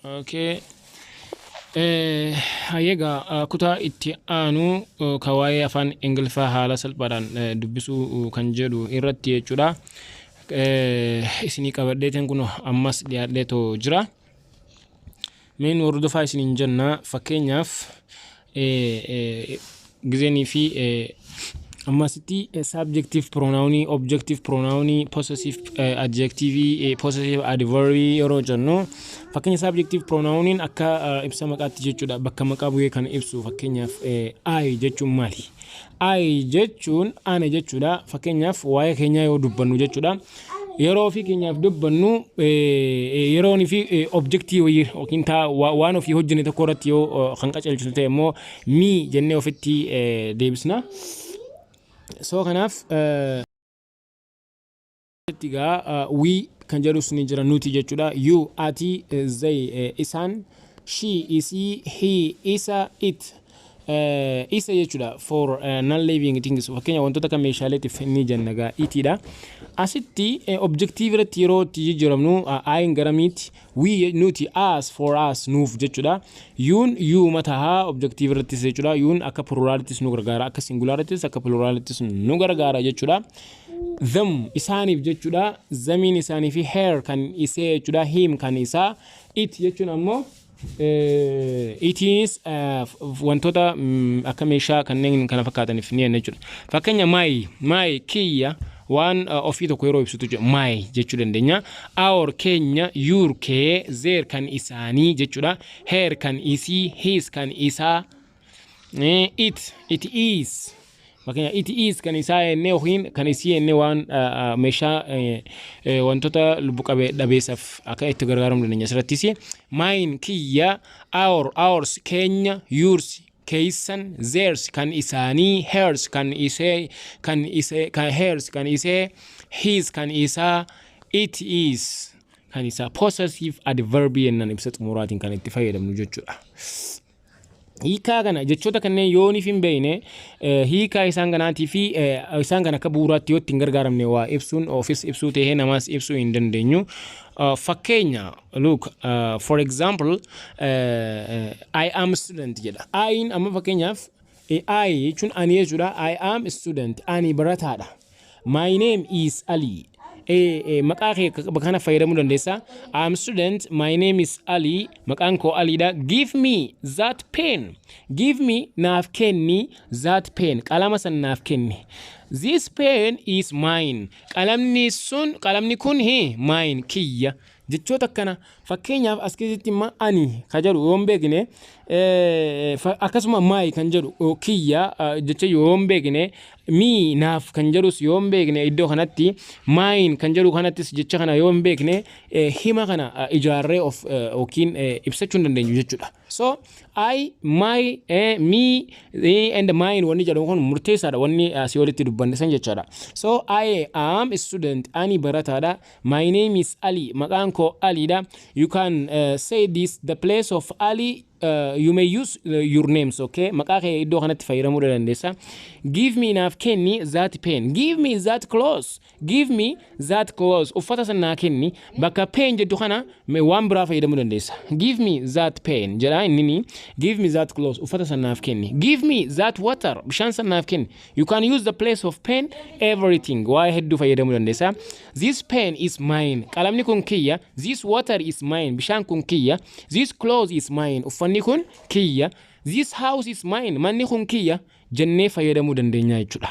Okay. Egaa kutaa itti aanu kan waa'ee afaan Ingiliffaa haala salphaadhaan dubbisuu kan jedhu irratti jechuudha. Isinii qabadheetiin kun ammas dhiyaadheetoo jira. Mee nu hordofaa isiniin jenna. Fakkeenyaaf, gizeenii fi ammasitti subjective pronoun, objective pronoun, possessive adjective, possessive adverb yeroo jennu, fakkeenya subjective pronoun akka ibsa maqaatti jechuudha. Bakka maqaa bu'ee kan ibsu, fakkeenyaaf, I jechuun maali? I jechuun ana jechuudha. Fakkeenyaaf, waa'ee keenyaa yoo dubbannu jechuudha. Yeroo ofii keenyaaf dubbannu, yeroon fi objectii wayii yookiin waan ofii hojjenne tokko irratti yoo kan qajeelchitu ta'e immoo me jennee ofitti deebisna. So kanaaf egaa we kan jedhus ni jira, nuti jechuudha. You, ati, they, isaan, she, isii, he, isa, it, isa jechuudha. For non living things, fakkeenya wantoota akka meeshaaleetiif ni jenna gaa itiidha. Asitti objective irratti yeroo itti jijjiiramnu, I'n gara metti, we nuti, us for us nuuf jechuudha. You'n you mataa objective irrattis jechuudha. You'n akka pluralittis nu gargaara, akka singularittis akka pluralittis nu gargaara jechuudha. Them isaaniif jechuudha. Themiin isaanii fi her kan isee jechuudha. Him kan isaa. It jechuun ammoo itiinis wantoota akka meeshaa kanneen kana fakkaataniif ni jenna jechuudha. Fakkeenya, my kiyya, waan ofii tokko yeroo ibsitu my jechuu dandeenya. Our keenya, your kee, their kan isaanii jechuudha. Her kan isii, his kan isaa, it is, fakkeenya it is kan isaa jennee yookiin kan isii jennee waan meeshaa wantoota lubbu dhabeessaaf akka itti gargaaramuu dandeenya asirrattis. Mine kiyya, our, ours keenya, yours keeysan, theirs kan isaanii, hers kan isee, kan isee, kan hers kan isee, his kan isaa, it is kan isaa. Possessive adverb jennaan ibsa xumuraatiin kan itti fayyadamnu jechuudha. Hiikaa kana, jechoota kanneen yooniif hin beekne, hiikaa isaan kanaatii fi isaan kana akka bu'uuraatti yoo ittiin gargaaramne, waa ibsuun ofis ibsuu ta'ee namaas ibsuu hin dandeenyu. Fakkeenya, look, for example, "I am student" jedha. I'n amma fakkeenyaaf I jechuun ani jechuudha. I am student, ani barataadha. My name is Ali. Maqaa kee kana fayyadamuu dandeessa. I am student, my name is Ali, maqaan koo Aliidha. Give me that pen. Give me naaf kenni, that pen, qalama san naaf kenni. This pen is mine. Qalamni sun, qalamni kun hi mine kiyya. Jechoota akkana, fakkeenyaaf, as keessatti immoo ani ka jedhu yoo hin beekne, akkasuma my kan jedhu kiyya jecha yoo hin beekne, me naaf kan jedhus yoo hin beekne, iddoo kanatti mine kan jedhu kanattis jecha kana yoo hin beekne, hima kana ijaarree of yookiin ibsachuu hin dandeenyu jechuudha. So I, my, me and mine wanni jedhamu kun murteessaadha, wanni asii olitti dubbanne san jechaadha. So I am a student, ani barataadha. My name is Ali, maqaan koo Aliidha. You can say this the place of Ali, you may use your names, okay? Maqaa kee iddoo kanatti fayyadamuu dandeessa. Give me naaf kenni, that pen. Give me that clothes. Give me that clothes. Uffata san naa kenni. Bakka pen jedhu kana waan biraa fayyadamuu dandeessa. Give me that pen jedha inni. Give me that clothes. Uffata san naaf kenni. Give me that water. Bishaan san naaf kenni. You can use the place of pen everything. Waa hedduu fayyadamuu dandeessa. This pen is mine. Qalamni kun kiyya. This water is mine. Bishaan kun kiyya. This clothes is mine. Uffanni kun kiyya. This house is mine. Manni kun kiyya jennee fayyadamuu dandeenya jechuudha.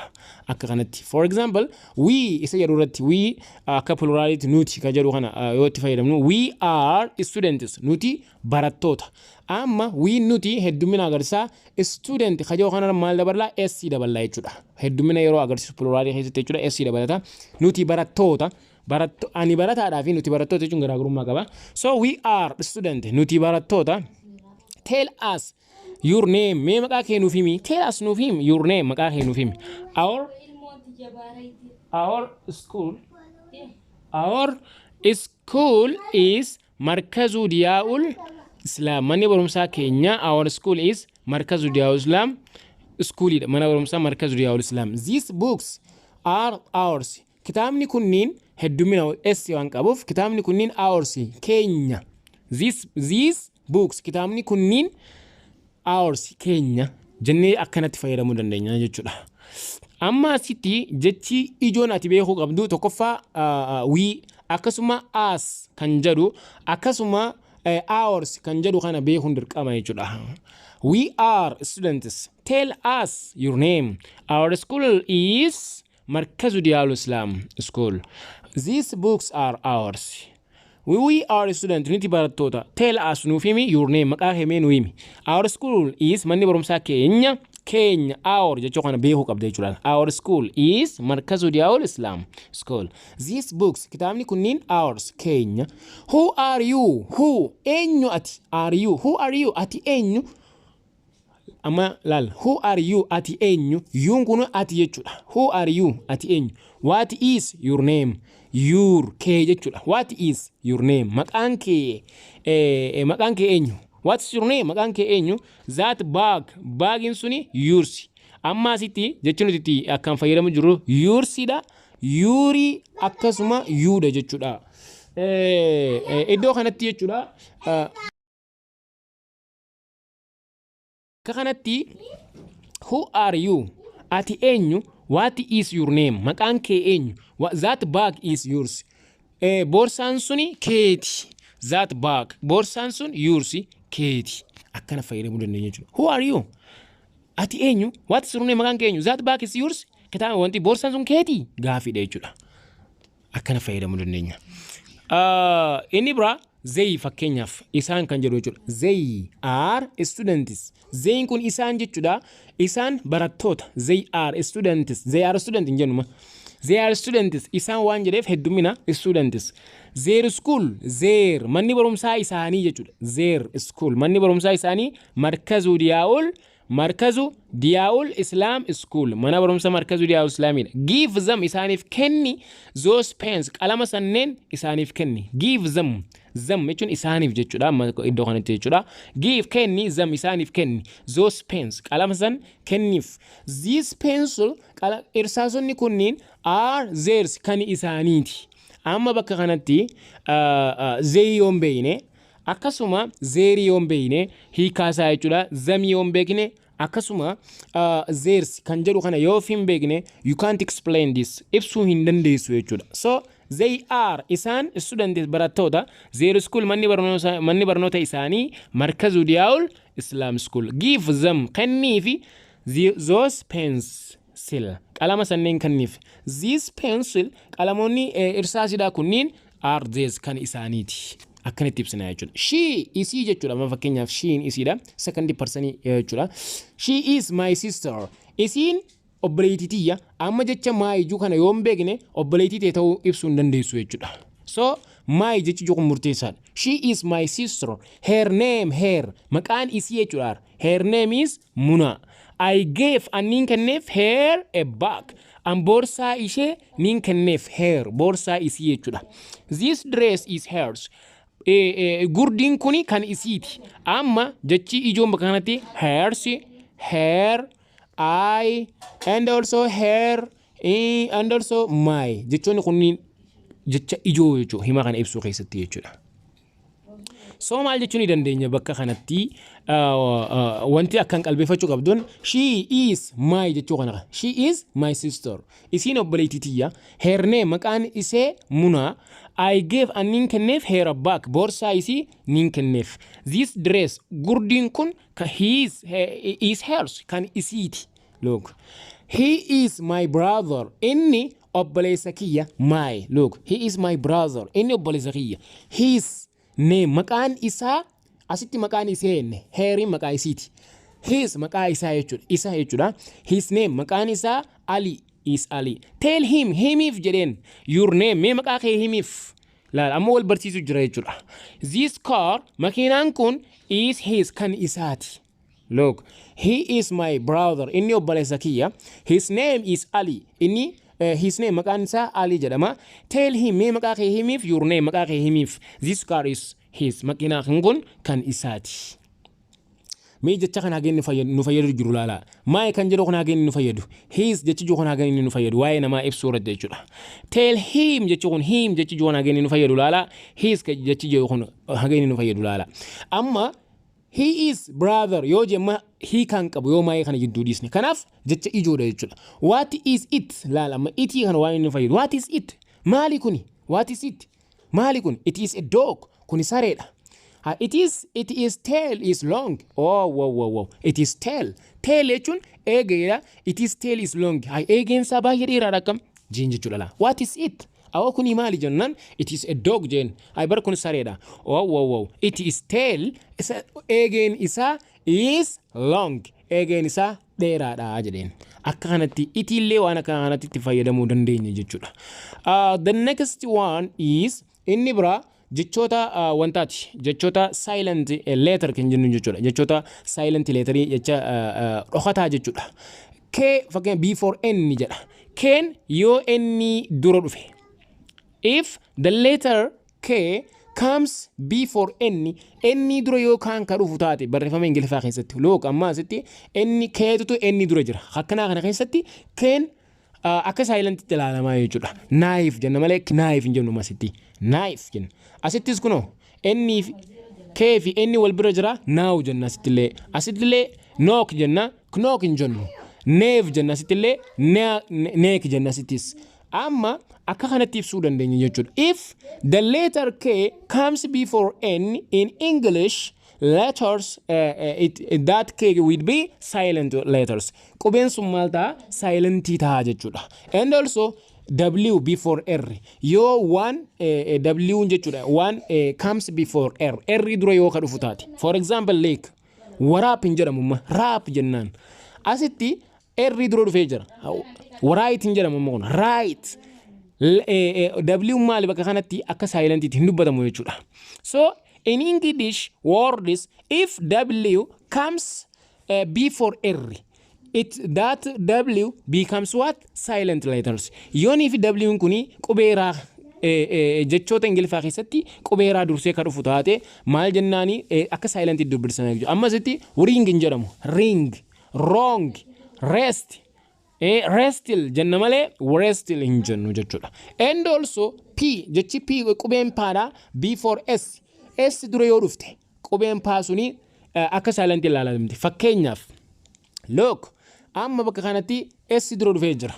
Akka kanatti. For example, we isa jedhu irratti, we akka pluralitti nuti ka jedhu kana yoo itti fayyadamnu, we are students, nuti barattoota. Amma we nuti heddumina agarsiisa. Student ka jedhu kana maal daballaa? S daballaa jechuudha. Heddumina yeroo agarsiisu pluralii keessatti jechuudha, S dabalata. Nuti barattoota. Baratto, ani barataadhaa fi nuti barattoota jechuun garaagarummaa qaba. So we are student, nuti barattoota. Tell us your name, mee maqaa kee nuuf himi. Tell us nuuf himi, your name, maqaa kee nuuf himi. Our school is Markazu Diyaa'ul Islam. Manni barumsaa keenya, our school is Markazu Diyaa'ul Islam schoolidha. Mana barumsaa Markazu Diyaa'ul Islam. These books are ours. Kitaabni kunniin heddumina S waan qabuuf, kitaabni kunniin ours keenya. These books, kitaabni kunniin, ours, keenya jennee akkanatti fayyadamuu dandeenya jechuudha. Amma asitti jechi ijoon ati beekuu qabdu tokkoffaa we, akkasuma us kan jedhu, akkasuma ours kan jedhu kana beekuun dirqama jechuudha. We are students. Tell us your name. Our school is Markazu Diyaalu Islam School. These books are ours. We are students. Nuti barattoota. Tell us, nuuf himi, your name, maqaa himee nu himi. Our school is, manni barumsaa keenya, keenya, our jechuu kana beekuu qabda jechuudha. Our school is Markazu Diyaa'ul Islam School. These books, kitaabni kunniin, ours, keenya. Who are you? Who, eenyu ati? Are you? Who are you? Ati eenyu? Amma laal, who are you? Ati eenyu? Youn kun ati jechuudha. Who are you? Ati eenyu? What is your name? Your, kee jechuudha. What is your name? Maqaan kee eenyu? What is your name? Maqaan kee eenyu? That bag, baagiin suni, yours. Amma asitti jechi nuti itti akkaan fayyadamu jirru yoursidha. Yourii akkasuma youdha jechuudha. Iddoo kanatti jechuudha. Akka kanatti, who are you? Ati eenyu? What is your name? Maqaan kee eenyu? That bag is yours. Boorsaan suni keeti. That bag, boorsaan sun, yours, keeti. Akkana fayyadamuu dandeenya jechuudha. Who are you? Ati eenyu? What is your name? Maqaan kee eenyu? That bag is yours. Kitaaba wanti boorsaan sun keeti gaafiidha jechuudha. Akkana fayyadamuu dandeenya. Inni biraa they, fakkeenyaaf isaan kan jedhu jechuudha. They are students. Theyn kun isaan jechuudha. Isaan barattoota. They are students. They are student hin jennuma. They are students. Isaan waan jedheef heddumina, students. Their school, their, manni barumsaa isaanii jechuudha. Their school, manni barumsaa isaanii, Markazu Diyaa'ul Islam School, mana barumsa Markazu Diyaa'ul Islaamiidha. Give them, isaaniif kenni, those pens, qalama sanneen isaaniif kenni. Give them, them jechuun isaaniif jechuudha, amma iddoo kanatti jechuudha. Give, kenni, them, isaaniif kenni, those pens, qalama san kenniif. This pencil, irsaasonni kunniin, are theirs, kan isaaniiti. Amma bakka kanatti they yoon beeyne, akkasuma theirii yoon beeyne, hiikaasaa jechuudha, themii yoon beekne, akkasuma theirs kan jedhu kana yoo hin beekne, you can't explain this, ibsuu hin dandeessu jechuudha. So they are, isaan, students, barattoota, their school, manni barnoota isaanii, Markazu Diyaa'ul Islam School. Give them, kenniifi, those pencil, qalama sanneen kenniif. This pencil, qalamoonni irsaasidhaa kunniin, are theirs, kan isaaniiti. Akkanatti ibsina jechuudha. She, isii jechuudha. Amma fakkeenyaaf sheen isiidha. Second person jechuudha. She is my sister. Isiin obboleettii tiyya. Amma jecha my juu kana yoo hin beekne, obboleettii ta'e ta'uu ibsuu hin dandeessu jechuudha. So my jechi kun murteessaadha. She is my sister. Her name, her, maqaan isii jechuudha. Her name is Muna. I gave, anniin kenneef, her a bag. An boorsaa ishee niin kenneef, her, boorsaa isii jechuudha. This dress is hers. Gurdiin kuni kan isiiti. Amma jechi ijoon bakka kanatti hers, her, I, and also her, and also my. Jechoonni kunniin jecha ijoo jechuudha hima kana ibsuu keessatti jechuudha. So maal jechuu ni dandeenya bakka kanatti? Wanti akkan qalbeeffachuu qabduun she is my jechuu kana. She is my sister. Isiin obboleettii tiyya. Her name, maqaan isee, Muna. I gave, anniin kenneef, her a bag, boorsaa isii niin kenneef. This dress, gurdiin kun, his is hers, kan isiiti. Look. He is my brother. Inni obboleessa kiyya. My. Look. He is my brother. Inni obboleessa kiyya. His name, maqaan isaa, asitti maqaan isee jenne, heriin maqaa isiiti. His, maqaa isaa jechuudha. Isa jechuudha. His name, maqaan isaa, Ali, is Ali. Tell him, himiif jedheen, your name, mee maqaa kee himiif. Laal, amma wal barsiisu jira jechuudha. This car, makiinaan kun, is his, kan isaati. Look, he is my brother. Inni obboleessa kiyya. His name is Ali. Inni his name, maqaan isaa Ali jedhama. Tell him, mee maqaa kee himiif, your name, maqaa kee himiif. This car is his. Makiinaan kun kan isaati. Mee jecha kana haga inni nu fayyadu jiru laala. My kan jedhu kun haga inni nu fayyadu. His jechi jiru kun haga inni nu fayyadu. Waa'ee namaa ibsuu irratti jechuudha. Tell him jechi kun, him jechi jiru kun haga inni nu fayyadu laala. His jechi jiru kun haga inni nu fayyadu laala. Amma he is brother yoo jemma hiikaan qabu yoo my kana jidduu dhiisne. Kanaaf jecha ijoodha jechuudha. What is it laala, amma itii kana waan inni nu fayyadu. What is it? Maali kuni? What is it? Maali kun? It is a dog. Kuni sareedha. It is tail is long. Oh, wow. It is tail. Tail jechuun eegeedha. It is tail is long. Eegeen isaa baay'ee dheeraadha akkam? Jeen jechuudha laa. What is it? Awwa, kuni maali jennaan, it is a dog jeen. Ay, bar kun sareedha. Oh, wow. It is tail. Eegeen isaa is long. Eegeen isaa dheeraadha jedheen. Akka kanatti itiillee waan akka kanatti itti fayyadamuu dandeenya jechuudha. The next one is, inni biraa jechoota wantaati, jechoota silent letter kan jennu jechuudha. Jechoota silent letterii, jecha dhokataa jechuudha. K fakkeenya before N jedha. K'n yoo N dura dhufe, if the letter K comes before N, N dura yoo kaan ka dhufu taate barreeffama Ingiliffaa keessatti, look, amma asitti N K'tutu N dura jira. Akkanaa kana keessatti K'n akka silentitti ilaalamaa jechuudha. Knife jenna malee knife hin jennu asitti. Knife jenna. Asittis kunoo N fi K fi N wal bira jira, now jenna asittillee. Asittillee knock jenna, knock hin jennu. Neef jenna asittillee, neek jenna asittis. Amma akka kanatti ibsuu dandeenya jechuudha. If the letter K comes before N in English letters, that K will be silent letters. Qubeen sun maal ta'a? Silentii ta'a jechuudha. And also W before R. Yoo one W jechuudha. One comes before R. R dura yoo ka dhufu taate. For example, lake. Waraap hin jedhamu, raap jennaan. Asitti R dura dhufee jira. Wright hin jedhamu kun. Right. W maali bakka kanatti akka silentiitti hin dubbatamu jechuudha. So in English words, if W comes before R, it that W becomes what? Silent letters. Yoonii fi W kuni qubeeraa jechoota Ingiliffaa keessatti qubeeraa dursee ka dhufu taate maal jennaani? Akka silentii dubbisan jechuudha. Amma asitti ring hin jedhamu. Ring, wrong, rest, wrestle jenna malee wrestle hin jennu jechuudha. And also P, jechi P, qubeen paadhaa before S, S dura yoo dhufte qubeen paa suni akka silentii ilaalamti. Fakkeenyaaf, look, amma bakka kanatti S dura dhufee jira.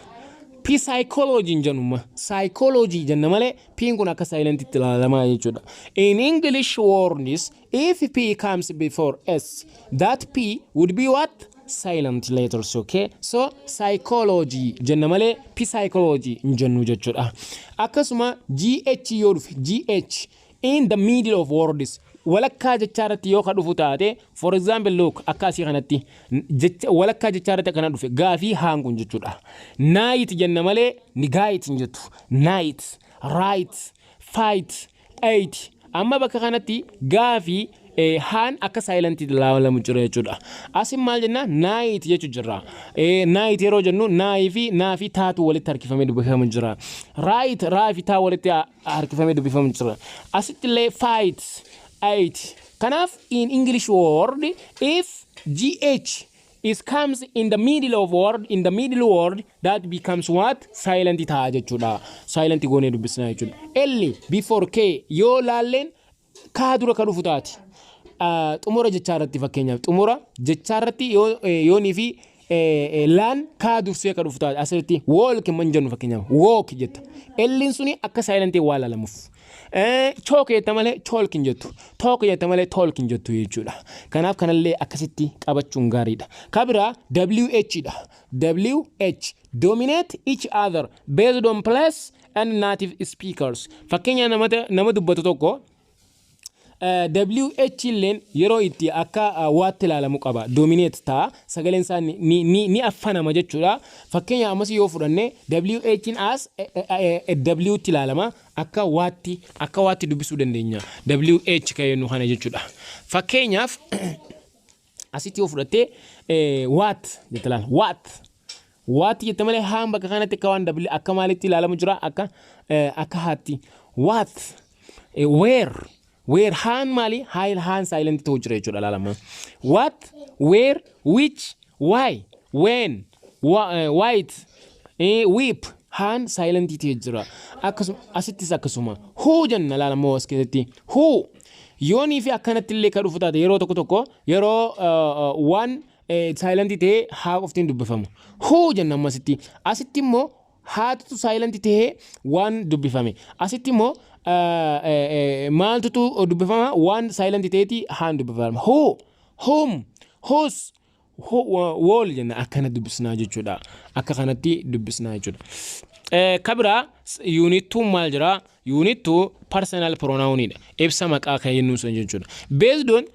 P psychology hin jennu, psychology jenna malee P kun akka silentitti ilaalamaa jechuudha. In English words, if P comes before S, that P would be what? Silent letters, okay? So psychology jenna malee P psychology hin jennu jechuudha. Akkasuma GH yoo dhufe, GH in the middle of words, walakkaa jechaa irratti yoo ka dhufu taate, for example, look, akka asii kanatti jecha walakkaa jechaa irratti akkana dhufe gaafii haan kun jechuudha. Night jenna malee night hin jettu. Night, right, fight, eight. Amma bakka kanatti gaafii haan akka silentii ilaalamu jira jechuudha. Asin maal jenna? Night jechuu jirra. Night yeroo jennu naayii fi naa fi taatu walitti harkifamee dubbifamu jira. Right, raa fi taa walitti harkifamee dubbifamu jira. Asitti illee fight, eight. Kanaaf in English word, if GH is comes in the middle of word, in the middle word, that becomes what? Silent ta'a jechuudha. Silent goonee dubbisna jechuudha. L before K yoo laalleen kaa dura ka dhufu taati. Xumura jechaa irratti, fakkeenyaaf xumura jechaa irratti yoonii fi laan kaa dursee ka dhufu taate, asirratti walk man jennu, fakkeenyaaf walk jetta. Elliin suni akka silentii waa laalamuuf. Chalk jetta malee chalk hin jettu. Talk jetta malee talk hin jettu jechuudha. Kanaaf kanallee akkasitti qabachuun gaariidha. Ka biraa WH dha. WH dominate each other based on place and native speakers. Fakkeenya nama dubbatu tokko WH illeen yeroo itti akka waatti ilaalamu qaba. Dominate ta'a. Sagaleen isaa ni affanama jechuudha. Fakkeenya ammas yoo fudhanne WH as W tti ilaalama. Akka waatti dubbisuu dandeenya. WH kan jennu kana jechuudha. Fakkeenyaaf asitti yoo fudhatte what jette laala. What. What jette malee haan bakka kanatti akka waan W akka maalitti ilaalamu jira, akka haatti. What. Where. Where haan maali? Haan silent ta'uu jira jechuudha laalama. What. where, which, why, when, white, whip haan silentii ta'e jira. Akkasuma asittis akkasuma who jenna. Laalamoo as keessatti who yoonii fi akkanatti illee kan dhufu taate, yeroo tokko tokko yeroo waan silentii ta'e haa qoftiin dubbifamu who jenna. Amma asitti immoo haatutu silentii ta'ee waan dubbifame. Asitti immoo maaltutu dubbifama? Waan silentii ta'eeti haan dubbifama. Who, whom, whose, wall jenna. Akkana dubbisnaa jechuudha. Akka kanatti dubbisnaa jechuudha. Kabiraa unit 2 maal jira? Unit 2 personal pronounidha. Ibsa maqaa kan jennu sun jechuudha. Based on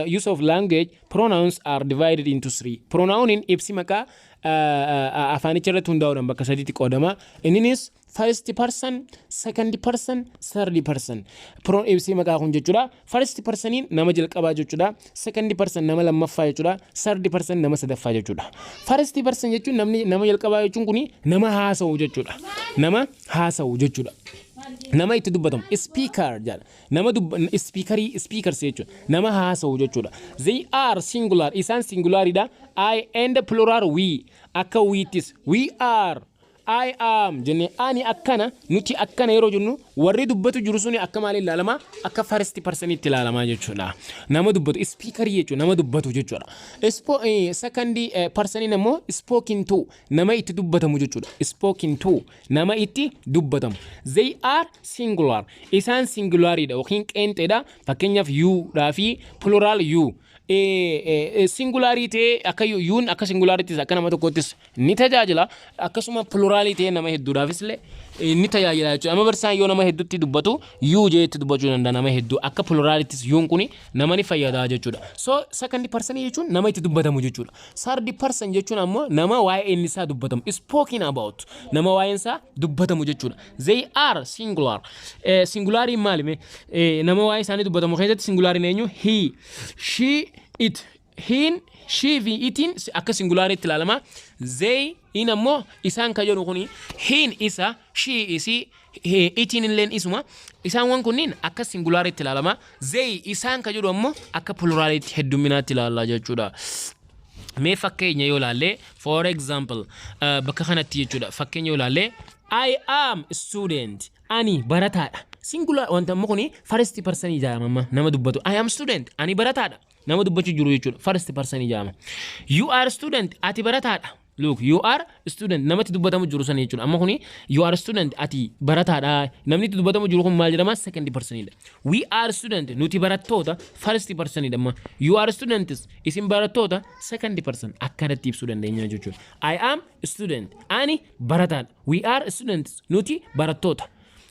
use of language, pronouns are divided into three. Pronouniin ibsi maqaa afaanicha irratti hundaa'uudhaan bakka sadiitti qoodama. Inninis first person, second person, third person. Ibsi maqaa kun jechuudha. First personiin nama jalqabaa jechuudha. Second person nama lammaffaa jechuudha. Third person nama sadaffaa jechuudha. First person jechuun namni nama jalqabaa jechuun kuni nama haasa'u jechuudha. Nama haasa'u jechuudha. Nama itti dubbatamu speaker jedha. Nama speakerii, speakers jechuudha. Nama haasa'u jechuudha. They are singular. Isaan singularidha. I and plural we. Akka we'ttis we are, I am jennee, ani akkana, nuti akkana yeroo jennu, warri dubbatu jiru suni akka maaliin ilaalama? Akka first personitti ilaalamaa jechuudha. Nama dubbatu speakerii jechuudha, nama dubbatu jechuudha. Second personiin immoo spoken to, nama itti dubbatamu jechuudha. Spoken to, nama itti dubbatamu. They are singular. Isaan singularidha yookiin qeenxeedha. Fakkeenyaaf you dhaa fi plural you. Singularii ta'ee akka youn akka singularittis akka nama tokkottis ni tajaajila, akkasuma pluralii ta'ee nama hedduudhaafis illee ni tajaajila jechuudha. Amma barsaan yoo nama hedduutti dubbatu you jeetti dubbachuu danda'a nama hedduu, akka pluralittis youn kuni nama ni fayyada jechuudha. So second person jechuun nama itti dubbatamu jechuudha. Third person jechuun ammoo nama waa'ee inni isaa dubbatamu, spoken about, nama waa'een isaa dubbatamu jechuudha. They are singular. Singulariin maali? Nama waa'ee isaanii dubbatamu keessatti singulariin eenyu? He, she, it. Hein, she fi itiin akka singulariitti ilaalama. They in ammoo isaan kan jedhu kuni hein isa, she isii, itiin illeen isuma. Isaan waan kunniin akka singulariitti ilaalama. They isaan kan jedhu ammoo akka pluraliitti, heddumminaatti ilaalla jechuudha. Mee fakkeenya yoo ilaalle, for example, bakka kanatti jechuudha, fakkeenya yoo ilaalle, I am student, ani barataadha. Singular wanta ammoo kuni first person jedhama, amma nama dubbatu. I am student, ani barataadha. Nama dubbachuu jiru jechuudha. First person jedhama. You are student, ati barataadha. Look, you are student, namatti dubbatamu jiru sana jechuudha. Amma kuni you are student, ati barataadha. Namni itti dubbatamu jiru kun maal jedhama? Second personidha. We are student, nuti barattoota, first personidha amma. You are students, isin barattoota, second person akkanatti ibsuu dandeenya jechuudha. I am student, ani barataadha. We are students, nuti barattoota.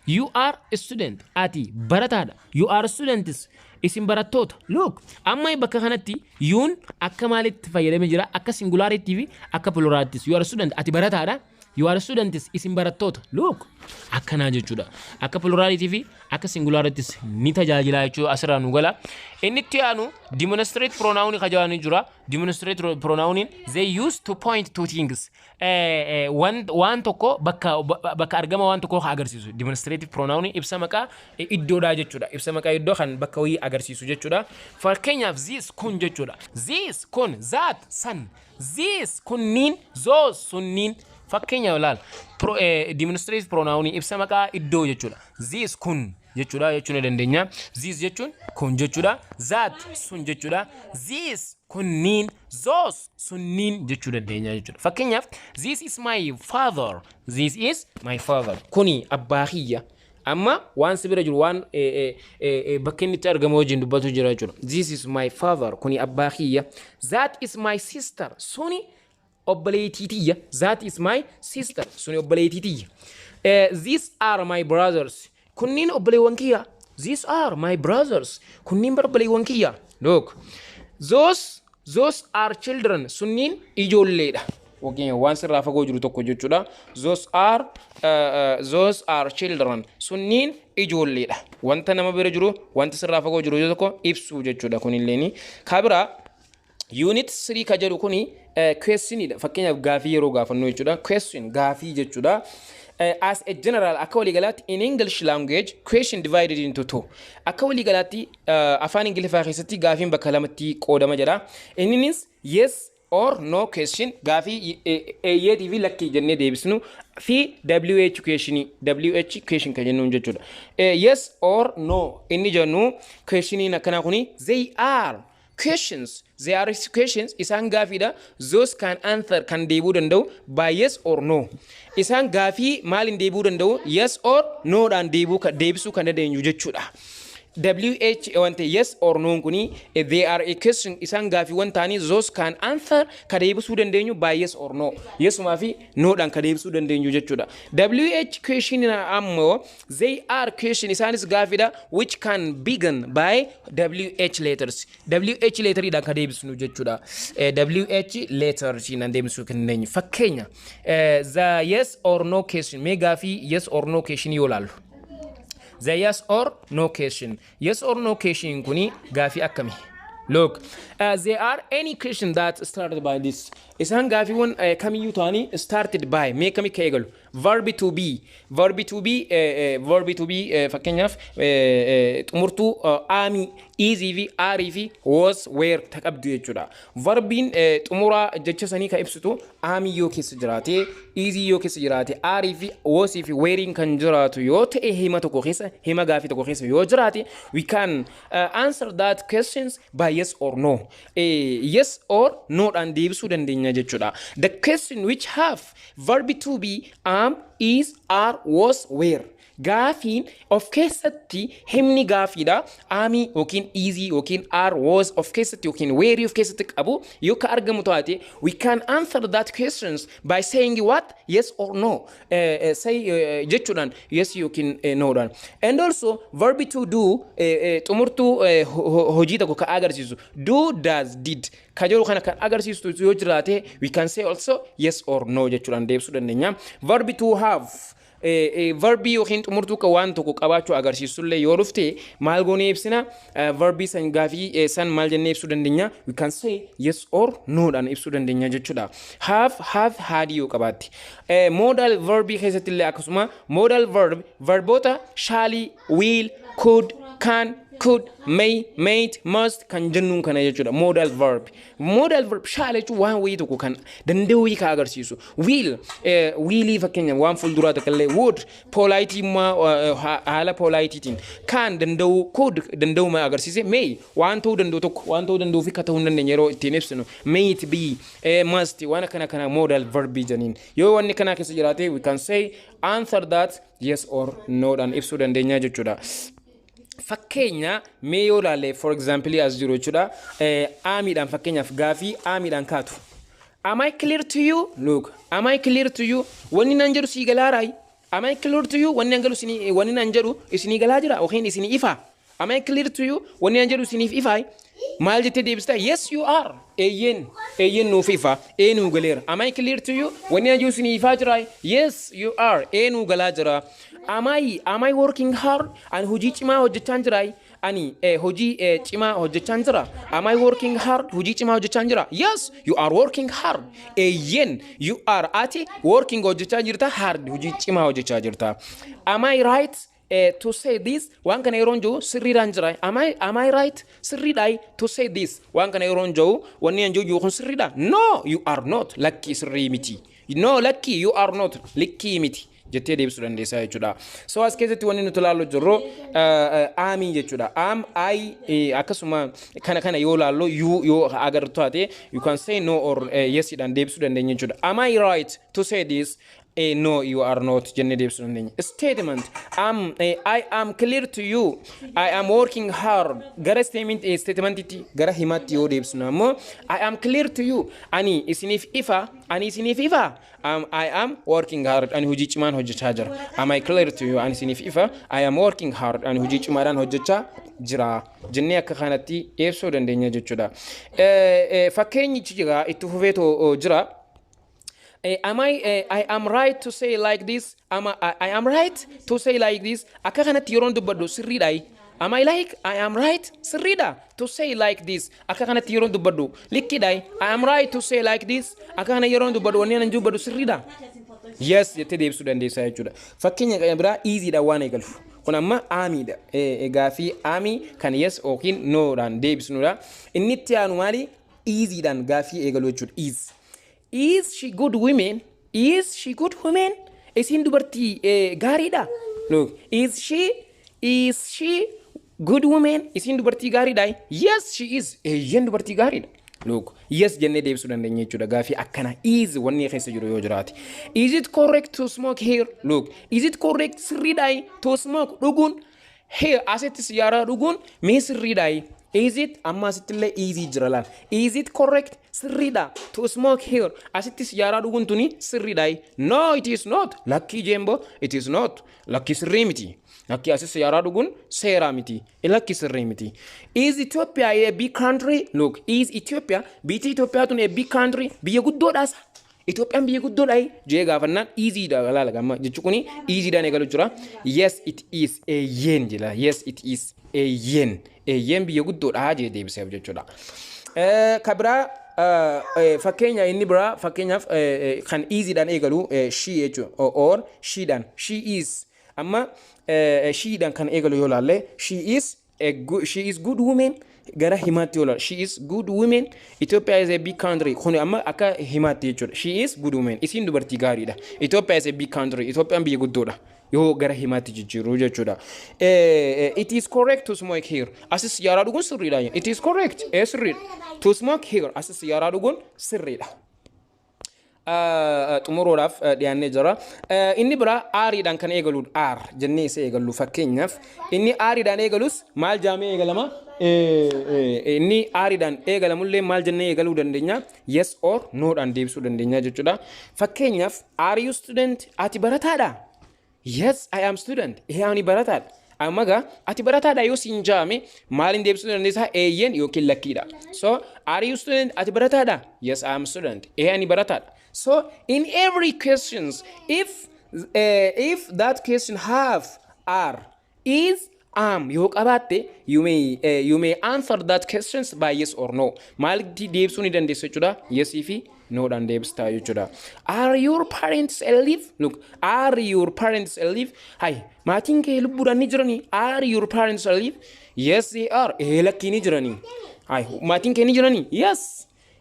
You are a student, ati barataadha. You are students, isin barattoota. Look, amma bakka kanatti youn akka maalitti fayyadamee jira? Akka singularitti fi akka pluralittis. You are student, ati barataadha. You are students, isin barattoota. Look, akkanaa jechuudha. Akka pluralitii fi akka singularittis ni tajaajila jechuudha, asirraa nu gala. Inni itti aanu demonstrate pronoun kajaanii jira. Demonstrate pronoun, they use to point to things. Waan tokko bakka argama waan tokkoo agarsiisu. Demonstrative pronoun ibsa maqaa iddoodhaa jechuudha. Ibsa maqaa iddoo kan bakka wayii agarsiisu jechuudha. Fakkeenyaaf this kun jechuudha. This kun, that san, these kunniin, those sunniin. Fakkeenyaaf ilaal, demonstrative pronoun ibsa maqaa iddoo jechuudha. This kun jechuudha jechuu ni dandeenya. This jechuun kun jechuudha. That sun jechuudha. These kunniin, those sunniin jechuu dandeenya jechuudha. Fakkeenyaaf this is my father. This is my father. Kuni abbaa kiyya. Amma waan si bira jiru, waan bakka inni itti argamu wajjin dubbatu jira jechuudha. This is my father. Kuni abbaa kiyya. That is my sister. Suni obboleettii tiyya. That is my sister. Suni obboleettii tiyya. These are my brothers. Kunniin obboleewwan kiyya. These are my brothers. Kunniin obboleewwan kiyya. Look. Those are children. Sunniin ijoolleedha. Waan sirraa fagoo jiru tokko jechuudha. Those are children. Sunniin ijoolleedha. Wanta nama bira jiru, wanta sirraa fagoo jiru tokko ibsuu jechuudha kunilleeni. Kabiraa unit 3 ka jedhu kuni questionidha. Fakkeenyaaf gaafii yeroo gaafannu jechuudha. Question gaafii jechuudha. As a general, akka waliigalaatti, in English language question divided into two. Akka waliigalaatti afaan Ingiliffaa keessatti gaafiin bakka lamatti qoodama jedha. Inninis yes or no question, gaafii eeyyeetii fi lakkii jennee deebisnu, fi WH question, WH question kan jennuun jechuudha. Yes or no inni jennu questioniin akkanaa kuni, they are questions, they are questions, isaan gaafiidha, those can answer, kan deebuu danda'u, by yes or no. Isaan gaafii maaliin deebuu danda'u? Yes or no dhaan deebuu deebisuu kan dandeenyu jechuudha. WH wante yes or no kuni, they are a question, isaan gaafiiwwan ta'anii, those can answer, ka deebisuu dandeenyu, by yes or no, yesumaa fi no dhaan ka deebisuu dandeenyu jechuudha. WH question ammoo, they are question, isaanis gaafiidha, which can begin by WH letters, WH letteriidhaan ka deebisnu jechuudha. WH letters naan deebisuu kan dandeenyu. Fakkeenya, the yes or no question, mee gaafii yes or no question yoo laallu, the yes or no question, yes or no question kuni gaafii akkami? Look, there are any question that started by this. Isaan gaafiiwwan kamiyyuu ta'anii started by mee kami ka eegalu? Verb to be, verb to be, verb to be, fakkeenyaaf xumurtuu am, is fi are fi was, were ta qabdu jechuudha. Verbiin xumuraa jecha sanii ka ibsitu am yoo keessa jiraate, is yoo keessa jiraate, are fi was fi werein kan jiraatu yoo ta'e, hima tokko keessa, hima gaafii tokko keessa yoo jiraate, we can answer that questions by yes or no. Yes or no dhaan deebisuu dandeenya jechuudha. The question which have verb to be, am, is, are, was, were. Gaafiin of keessatti himni gaafiidha. Am yookiin is yookiin are, was of keessatti yookiin were of keessatti qabu yoo ka argamu taate, we can answer that questions by saying what? Yes or no. Say jechuudhaan, yes yookiin no dhaan. And also verb to do, xumurtuu hojii tokko ka agarsiisu, do, does, did ka jedhu kana kan agarsiistu yoo jiraate, we can say also yes or no jechuudhaan deebisuu dandeenya. Verb to have, verbii yookiin xumurtuu kan waan tokko qabaachuu agarsiisullee yoo dhufte, maal goonee ibsina? Verbii san gaafii san maal jennee ibsuu dandeenya? We can say yes or no dhaan ibsuu dandeenya jechuudha. Have, had yoo qabaatti. Modal verbii keessatti illee akkasuma, modal verb, verboota shall, will, could, can, could, may, might, must kan jennuun kana jechuudha. Modal verb. Modal verb shall jechuun waan wayii tokko kan danda'u wayii kan agarsiisu. Will, willii fakkeenya waan fuulduraa tokko illee, would, polite, haala politeiitiin, kan danda'u, could danda'u ma agarsiise, may waan ta'uu danda'u tokko, waan ta'uu danda'u fi ka ta'uu hin dandeenye yeroo ittiin ibsinu, might be, must, waan akkana kana modal verbii janiin. Yoo wanni kana keessa jiraate, we can say answer that yes or no dhaan ibsuu dandeenya jechuudha. Fakkeenya mee yoo ilaalle, for example as jiru jechuudha, amiidhaan, fakkeenyaaf gaafii amiidhaan kaatu. Am I clear to you? Look, am I clear to you? Wanni nan jedhu sii galaa raayi? Am I clear to you? Wanni nan jedhu isinii, wanni nan jedhu isinii galaa jira yookiin isinii ifa? Am I clear to you? Wanni nan jedhu isiniif ifaa? Maal jettee deebista? Yes, you are. Eeyyeen, eeyyeen nuuf ifa. Ee, nuu galeera. Am I clear to you? Wanni nan jedhu isinii ifaa jira? Yes, you are. Ee, nuu galaa jira. Am I working hard? Ani hojii cimaa hojjechaan jiraa? Ani hojii cimaa hojjechaan jira. Am I working hard? Hojii cimaa hojjechaan jira. Yes, you are working hard. Eeyyeen, you are, ati, working, hojjechaa jirta, hard, hojii cimaa hojjechaa jirta. Am I right to say this? Waan kana yeroon jiru sirriidhaan jira. Am I right? Sirriidhaa to say this? Waan kana yeroon jiru, wanni an jiru kun sirriidha? No, you are not. Lakkii, sirrii miti. No, lakkii, you are not. Likkii miti jettee deebisuu dandeessaa jechuudha. So as keessatti wanni nuti ilaallu jirru amii jechuudha. Am, I, akkasuma kana kana yoo ilaallu, you yoo agartu taate, you can say no or yes dhaan deebisuu dandeenya jechuudha. Am I right to say this? No, you are not jennee deebisuu dandeenya. Statement am, I am clear to you. I am working hard. Gara statementitti, gara himaatti yoo deebisnu ammoo, I am clear to you. Ani isiniif ifa. Ani isiniif ifa. I am working hard. Ani hojii cimaan hojjechaa jira. Am I clear to you? Ani isiniif ifa. I am working hard. Ani hojii cimaadhaan hojjechaa jira. Jennee akka kanatti ibsuu dandeenya jechuudha. Fakkeenyichi jira, itti fufeetoo jira. Am I am right to say like this? Am I am right to say like this? Akka kanatti yeroon dubbadhu sirriidha. Am I like I am right, sirriidha, to say like this? Akka kanatti yeroon dubbadhu likkiidha. I am right to say like this? Akka kana yeroon dubbadhu, wanni anan dubbadhu sirriidha. Yes jettee deebisuu dandeessaa jechuudha. Fakkeenya kan biraa isiidhaan waan eegalu. Kun amma amiidha. Gaafii am kan yes yookiin noodhaan deebisnudha. Inni itti aanu maali? Isiidhaan gaafii eegalu jechuudha. Is. Is she good women? Is she good women? Isiin dubartii gaariidha. Look, is she good woman? Isiin dubartii gaariidha. Yes, she is. Eeyyeen, dubartii gaariidha. Look, yes jennee deebisuu dandeenya jechuudha. Gaafii akkana is wanni keessa jiru yoo jiraate. Is it correct to smoke here? Look, is it correct, sirriidha, to smoke, dhuguun, here, asitti siyaaraa dhuguun mee sirriidha? Is it, amma asitti illee is jira laal. Is it correct, sirriidha, to smoke here, asitti siyaaraa dhuguun tuni sirriidha? No, it is not. Lakkii jeembo, it is not. Lakkii, sirrii miti. Lakkii, asi siyaaraa dhuguun seeraa miti. Lakki, sirrii miti. Is Ethiopia a big country? Look, is Ethiopia, biyyi Itoophiyaa tun, a big country, biyya guddoodhaas? Itoophiyaan biyya guddoodha jee gaafannaan isiidha laala gamma jechuun kuni isiidhaan eegalu jira. Yes, it is, eeyyeen jedha. Yes, it is, eeyyeen. Eeyyeen, biyya guddoodha jee deebiseef jechuudha. Ka biraa, fakkeenya inni biraa, fakkeenyaaf kan isiidhaan eegalu she jechuudha, or sheedhaan, she is, amma sheedhaan kan eegalu yoo laalle, she is good woman. Gara himaatti yoo laalle, she is good woman, Ethiopia is a big country. Kun amma akka himaatti jechuudha. She is good woman, isiin dubartii gaariidha. Ethiopia is a big country, Itoophiyaan biyya guddoodha yoo gara himaatti jijjiiruu jechuudha. It is correct to smoke here. Asis siyaaraa dhuguun sirriidha. It is correct. Sirriidha. To smoke here. Asis siyaaraa dhuguun sirriidha. Xumuruudhaaf dhiyaannee jira. Inni biraa areiidhaan kan eegalu, are jennee isa eegallu. Fakkeenyaaf inni areiidhaan eegalus maal jaamee eegalama? Inni areiidhaan eegalamullee maal jennee eegaluu dandeenya? Yes or noodhaan deebisuu dandeenya jechuudha. Fakkeenyaaf, are you student? Ati barataadha? Yes, I am student. Ee, ani barataadha. Amma gaa ati barataadha yoo siin jaame maaliin deebisuu dandeessaa? Eeyyeen yookiin lakkiidha. So, are you student? Ati barataadha? Yes, I am student. Ee, ani barataadha. So in every questions, if that question have are, is, am yoo qabaatte, you may answer that questions by yes or no. Maalitti deebisuu ni dandeessu jechuudha? Yes fi noodhaan deebistaa jechuudha. Are your parents alive? Look, are your parents alive? Hay, maatiin kee lubbuudhaan ni jiranii? Are your parents alive? Yes, they are. Ee, lakkii, ni jiranii. Hay, maatiin kee ni jiranii?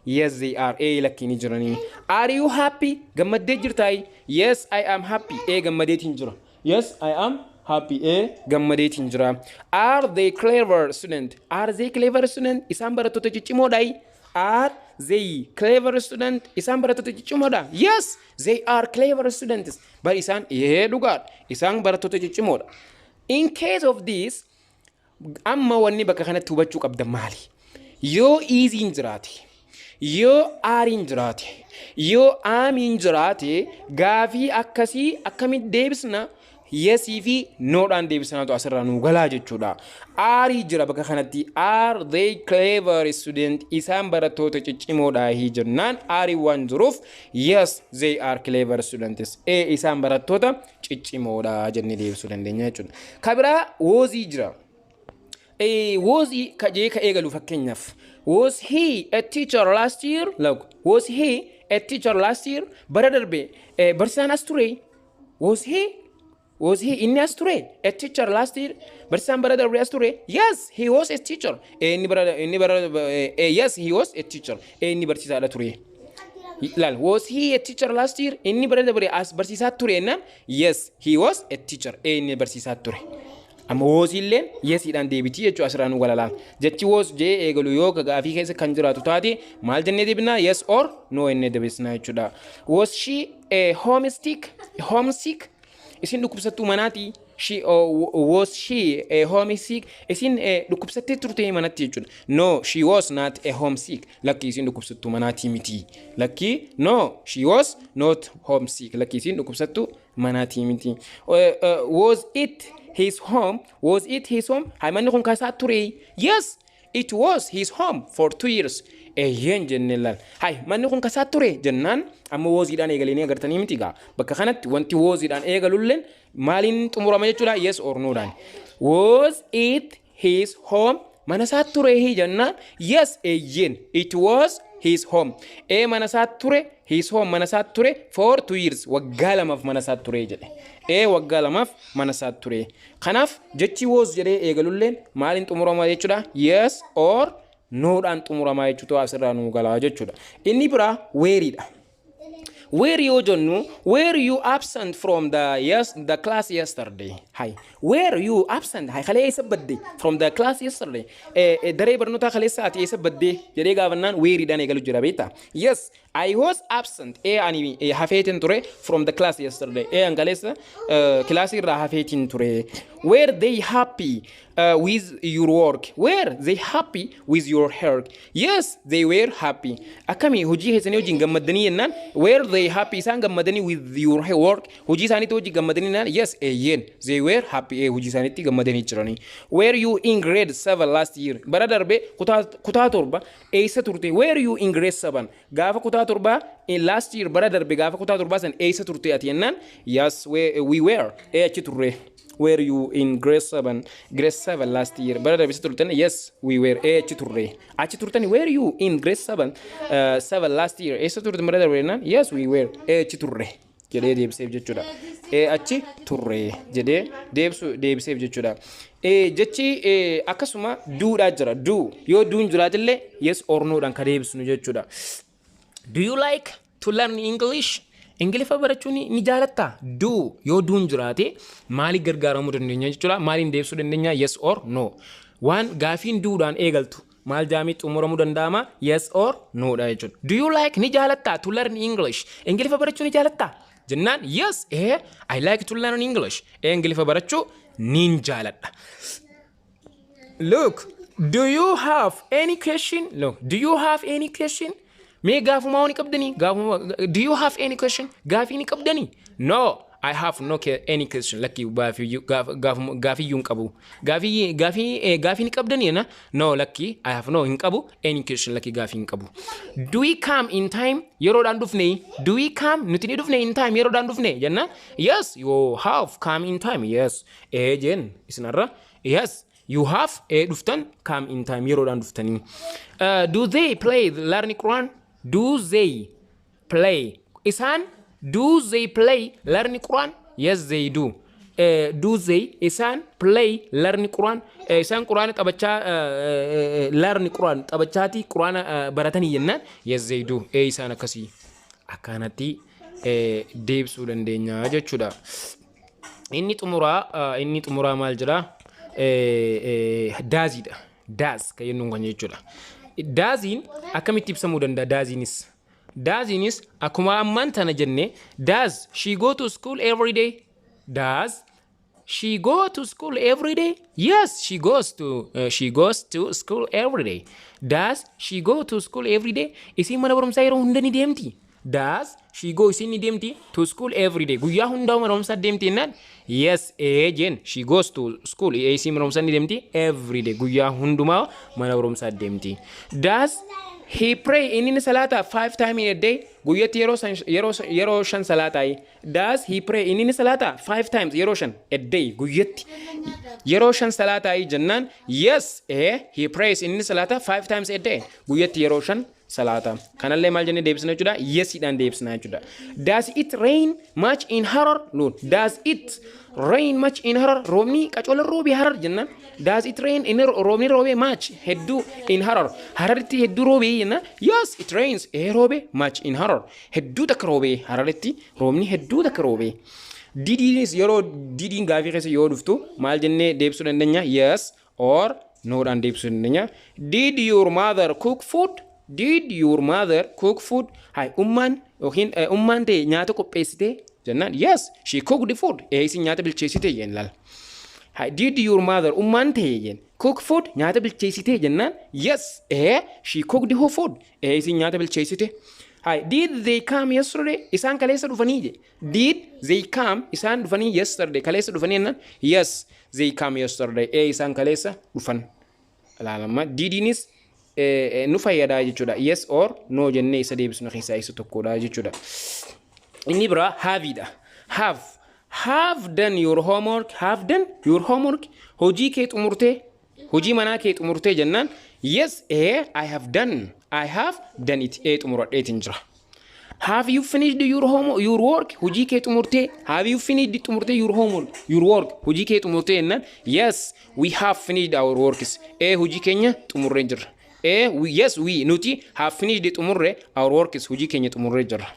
Yes, they are. Ee, lakkii, ni jiranii. Are you happy? Gammaddee jirtaayi? Yes, I am happy. Ee, gammadeetiin jira. Yes, I am happy. Ee, gammadeetiin jira. Are they clever student? Are they clever student? Isaan barattoota ciccimoodhaayi? Are they clever student? Isaan barattoota ciccimoodha? Yes, they are clever students. Bar isaan, ee, dhugaadha. Isaan barattoota ciccimoodha. In case of this, amma wanni bakka kanatti hubachuu qabda maali? Yoo isiin jiraate, yoo areiin jiraate, yoo amiin jiraate, gaafii akkasii akkamitti deebisna? Yesii fi noodhaan deebisnaatu asirraa nu galaa jechuudha. Areii jira bakka kanatti. Are they clever student? Isaan barattoota ciccimoodha jennaan, areii waan jiruuf, yes, they are clever students. Ee, isaan barattoota ciccimoodha jennee deebisuu dandeenya jechuudha. Ka biraa wasii jira. Wasii jee ka eegalu, fakkeenyaaf, was he a teacher last year? Look, was he a teacher last year? Bara darbe barsiisaan as ture? Was he, inni as ture, a teacher last year? Barsiisaan bara darbe as ture? Yes, he was a teacher. Inni bara, yes, he was a teacher. Inni barsiisaadha ture. Laal, was he a teacher last year? Inni bara darbe as barsiisaa ture jennaan, yes, he was a teacher. Inni barsiisaa ture. Amma wasiilleen yesiidhaan deebitii jechuudha asirraa nu galalaan. Jechi was jee eegalu yoo gaafii keessa kan jiraatu taate maal jennee deebinaa? Yes or no jennee deebisnaa jechuudha. Was she a homesick? Homesick? Isin dhukkubsattuu manaati? She, was she a homesick? Isin dhukkubsattee turte manatti jechuudha. No, she was not a homesick. Lakki, isin dhukkubsattuu manaatii miti. Lakki, no, she was not homesick. Lakki, isin dhukkubsattuu manaatii miti. Was it his home? Was it his home? Hay, manni kun kaasaa ture? Yes, it was his home for 2 years. Eeyyeen jennee laal. Hay, manni kun kasaa ture jennaan, amma wasiidhaan eegalanii agartanii miti gaa. Bakka kanatti wanti wasiidhaan eegalulleen maaliin xumurama jechuudha? Yes or noodhaan. Was it his home? Mana isaa ture jennaan, yes, eeyyeen. It was his home. Ee, mana isaa ture, his home, mana isaa ture, for 2 years, waggaa 2f mana isaa ture jedhe. Ee, waggaa 2f mana isaa ture. Kanaaf jechi was jedhee eegalulleen maaliin xumurama jechuudha? Yes or noodhaan xumuramaa jechuutu asirraa nu galaa jechuudha. Inni biraa wereiidha. Were yoo jennu, were you absent from the, yes, the class yesterday? Hay, were you absent? Hay, kalee eessa badde? From the class yesterday, daree barnootaa kaleessa ati eessa badde jedhee gaafannaan wereiidhaan eegalu jira, beektaa? Yes, I was absent. Ani hafeetin ture from the class yesterday. An kaleessa kilaasii irraa hafeetin ture. Were they happy with your work? Were they happy with your work? Yes, they were happy. Akkamii hojii keessanii hojiin gammadanii jennaan, were they happy, isaan gammadanii, with your work, hojii isaaniitti hojii gammadanii jennaan, yes, eeyyeen, they were happy, hojii isaaniitti gammadanii jiranii. Were you in grade 7 last year? Bara darbe kutaa 7 eessa turte? Were you in grade 7, gaafa kutaa 7, in last year, bara darbe gaafa kutaa 7 san eessa turte ati jennaan, yes, we were, achi turre. Were you in grade 7, grade 7 last year, bara darbe eessa turtan? Yes, we were, achi turre, achi turtani. Were you in grade 7 last year, eessa turte bara darbe jennaan, yes, we were, achi turre jedhee deebiseef jechuudha. Achi turre jedhee deebiseef jechuudha. Jechi akkasuma dodhaa jira. Do yoo doon jiraatillee yes or noodhaan ka deebisnu jechuudha. Do you like to learn English? Ingiliffa barachuu ni jaalattaa? Do yoo doon jiraate maaliif gargaaramuu dandeenya jechuudha? Maaliin deebisuu dandeenya? Yes or no. Waan gaafiin dodhaan eegaltu maal jaamii xumuramuu danda'ama? Yes or no dha jechuudha. Do you like, ni jaalattaa, to learn English? Ingiliffa barachuu ni jaalattaa? Jennaan, yes, I like to learn English. Ingiliffa barachuu nin jaaladha. Look, do you have any question? Look, do you have any question? Mee gaafumaa ni qabdanii? Gaafuma, do you have any question? Gaafii ni qabdanii? No, I have no any question. Lakki, gaafiyyuu hin qabu. Gaafii ni qabdanii na? No, lakki, I have no, hin qabu, any question, lakki, gaafii hin qabu. Do we come in time? Yeroodhaan dhufne? Do we come? Nuti ni dhufne, in time, yeroodhaan dhufne jenna? Yes, you have come in time. Yes. Jeen isinarra. Yes. You have dhuftan, come in time, yeroodhaan dhuftanii. Do they play the learn Quran? Do they play? Isaan, do they play learn Quran? Yes, they do. Do they, isaan, play learn Quran? Isaan Quraana taphachaa, learn Quran, taphachaati Quraana baratanii jennaan, yes, they do. Isaan akkasii akkanatti deebisuu dandeenya jechuudha. Inni xumuraa maal jedhaa? Doesiidha. Does kan jennuun kan jechuudha. Doesiin akkamitti ibsamuu danda'a doesiinis? Doesiinis akkuma ammaan tana jenne, does she go to school every day? Does she go to school every day? Yes, she goes to school every day. Does she go to school every day? Isiin mana barumsaa yeroo hunda ni deemti. Does she go, isiin ni deemti, to school every day? Guyyaa hundaa mana barumsaa deemti jennaan, yes, jeen, she goes to school, isiin mana barumsaa ni deemti, every day, guyyaa hundumaa mana barumsaa deemti. Does he pray, inni ni salaata, five time in a day, guyyatti yeroo shan salaataa? Does he pray, inni ni salaata, five times, yeroo shan, a day, guyyatti yeroo shan salaataa jennaan, yes, he prays, inni ni salaata, five times a day, guyyatti yeroo shan salaata. Kanallee maal jennee deebisna jechuudha? Yesiidhaan deebisna jechuudha. Does it rain much in Harar? No. Does it rain much in Harar? Roobni qacola roobee Harar jennaan. Does it rain in, roobni roobee, much, hedduu, in Harar? Hararitti hedduu roobee jennaan. Yes, it rains, roobee, much in Harar. Hedduu takka roobee Hararitti, roobni hedduu takka roobee. Didiinis yeroo didiin gaafii keessa yoo dhuftu maal jennee deebisuu dandeenya? Yes or noodhaan deebisuu dandeenya. Did your mother cook food? Did your mother cook food? Hay, ummaan yookiin ummaan ta'e nyaata qopheessite jennaan, yes, she cooked food. Isin nyaata bilcheessite jeen laal. Hay, did your mother, ummaan ta'e jeen, cook food, nyaata bilcheessite jennaan, yes, she cooked food. Isin nyaata bilcheessite. Hay, did they come yesterday? Isaan kaleessa dhufanii je. Did they come, isaan dhufanii, yesterday, kaleessa dhufanii jennaan, yes, they come yesterday. Isaan kaleessa dhufan. Ilaalama didiinis nu fayyadaa jechuudha. Yes or no jennee isa deebisnu keessaa isa tokkodha jechuudha. Inni biraa haveiidha. Have. Have done your homework. Have done your homework. Hojii kee xumurtee, hojii manaa kee xumurtee jennaan, yes, I have done. I have done it. Ee, xumuradheetiin jira. Have you finished your home your work? Hojii kee xumurtee? Have you finished, xumurtee, your homework, your work? Hojii kee xumurtee jennaan, yes, we have finished our works. Ee, hojii keenya xumurree jirra. Ee, yes, we, nuti, have finished, xumurre, our works, hojii keenya xumurree jirra.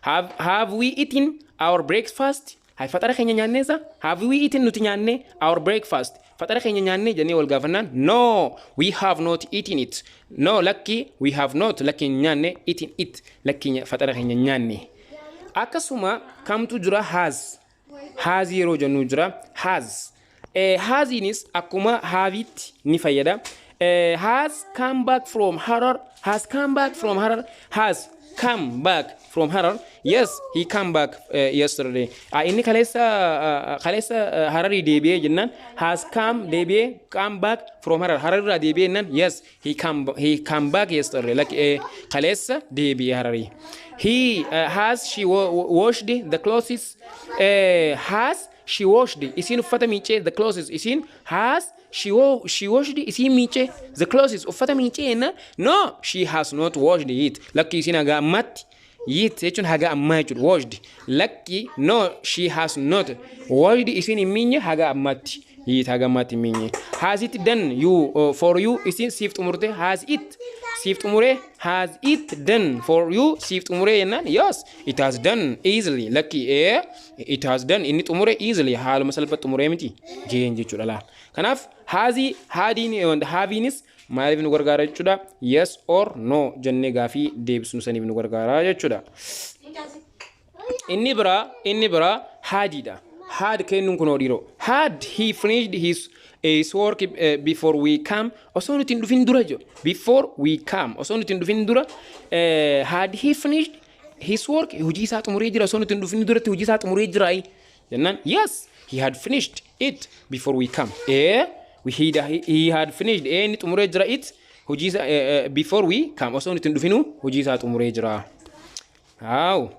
Have we eaten our breakfast? Hay, faxara keenya nyaanneessa? Have we eaten, nuti nyaanne, our breakfast? Faxara keenya nyaanne jennee wal gaafannaan, no, we have not eaten it. No, lakki, we have not, lakki, hin nyaanne, eaten it, lakki, faxara keenya nyaanne. Akkasuma kamtu jira? Has. Has yeroo jennu jira. Has. Hasiinis akkuma haveitti ni fayyada. Has come back from Harar. Has come back from Harar. Has come back from Harar. Yes, he come back yesterday. Ah, inni kaleessa Hararii deebi'ee jennaan, has come, deebi'ee, come back from Harar. Harar irraa deebi'ee jennaan, yes, he come back yesterday. Like kaleessa deebi'ee Hararii. He has she washed the clothes. Has she washed, isiin uffata miicee, the clothes, isiin, has she washed, isiin miicee, the clothes, uffata miicee jennaan, no, she has not washed it. Lakki, isiin haga ammatti, it jechuun haga ammaa jechuudha, washed, lakki, no, she has not washed, isiin hin miinye haga ammatti, it, haga ammatti hin miinye. Has it done you for you? Isiin siif xumurte? Has it, siif xumuree? Has it done for you, siif xumuree jennaan, yes, it has done easily. Lakki, ee, it has done, inni xumure, easily, haaluma salphaa xumuree miti jeen jechuudha laal. Kanaaf hasii, hadiin, haveiinis maaliif nu gargaara jechuudha? Yes or no jennee gaafii deebisnu saniif nu gargaara jechuudha. Inni biraa hadiidha. Had kennuun kun dhiiroo. Had he finished his work before we come? Osoo nuti hin dhufin dura jedhu. Before we come, osoo nuti hin dhufin dura. Had he finished his work, hojii isaa xumuree jira, osoo nuti hin dhufin duratti hojii isaa xumuree jira jennaan, yes, he had finished it before we come. He had finished, inni xumuree jira, it, hojii isaa, before we come, osoo nuti hin dhufinu hojii isaa xumuree jira. How?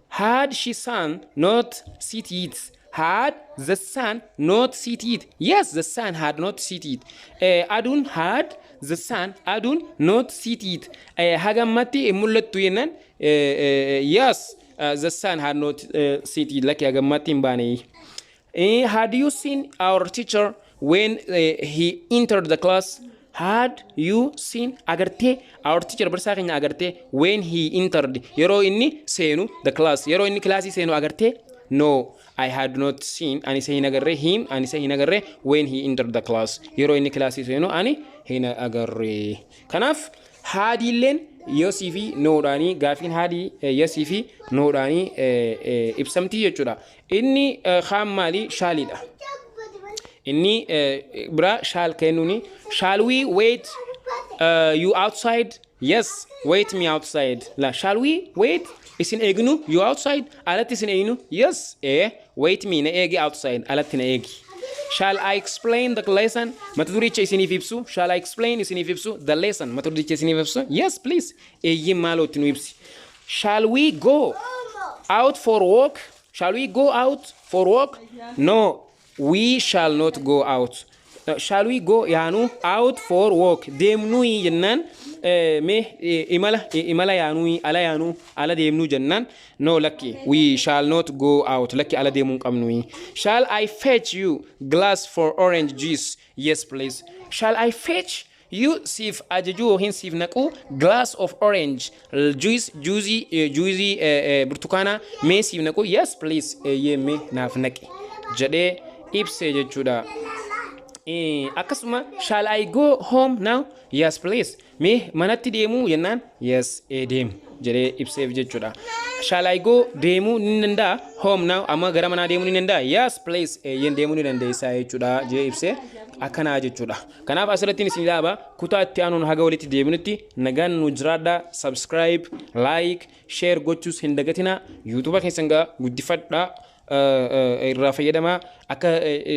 Had she sun not set it? Had the sun not set it? Yes, the sun had not set it. Aduun, had the sun, aduun, not set it. Haga ammatti hin mul'attu jennaan, yes, the sun had not set it. Lakki, haga ammatti hin baane. Had you seen our teacher when he entered the class? Had you seen, agartee, our teacher, barsaa keenya agartee, when he entered, yeroo inni seenu, the class, yeroo inni kilaasii seenu agartee? No, I had not seen, ani isa hin agarree, him, ani isa hin agarree, when he entered the class, yeroo inni kilaasii seenu ani hin agarree. Kanaaf hadiilleen yesii fi nodhaanii, gaafiin hadii yesii fi nodhaanii ibsamtii jechuudha. Inni kaan maali? Shalliidha. Inni biraa shall kennuuni. Shall we wait you outside? Yes, wait me outside. La, shall we wait, isin eegnu, you outside, alatti isin eegnu? Yes, wait me, na eegi, outside, alatti na eegi. Shall I explain the lesson? Mata duricha isiniif ibsu? Shall I explain, isiniif ibsu, the lesson, mata duricha isiniif ibsu? Yes, please, eeyyin, maaloo itti nu ibsi. Shall we go out for walk? Shall we go out for walk? No, we shall not go out. Shall we go, yaanu, out for walk, deemnuu jennaan, mee imala yaanuu, ala yaanuu, ala deemnuu jennaan, no, lakki, we shall not go out, lakki, ala deemuu hin qabnu. Shall I fetch you glass for orange juice? Yes, please. Shall I fetch you, siif ajajuu yookiin siif naquu, glass of orange juice, juuzii burtukaanaa mee siif naquu? Yes, please, eeyyee, mee naaf naqi jedhee ibse jechuudha. Akkasuma shall I go home now? Yes, please. Mee manatti deemuu jennaan, yes, ee, deemu jedhee ibseef jechuudha. Shall I go, deemuu ni danda'a, home now, amma gara manaa deemuu ni danda'a? Yes, please, eeyyeen, deemuu ni dandeessaa jechuudha jedhee ibsee akkanaa jechuudha. Kanaaf asirratti isin ilaaba, kutaa itti aanuun haga walitti deebinutti nagaan nu jiraadha. Subscribe, like, share gochuus hin dagatinaa. YouTube keessan gaa guddifadhaa. Irraa fayyadamaa, akka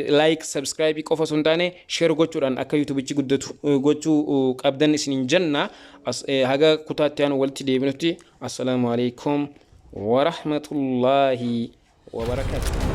like, subscribe qofa osoo hin taane share gochuudhaan akka YouTubeichi guddatu gochuu qabdan isiniin jenna. Haga kutaatti aanu walitti deebinutti, assalaamu alaikum warahmatullaahi wabarakaatu.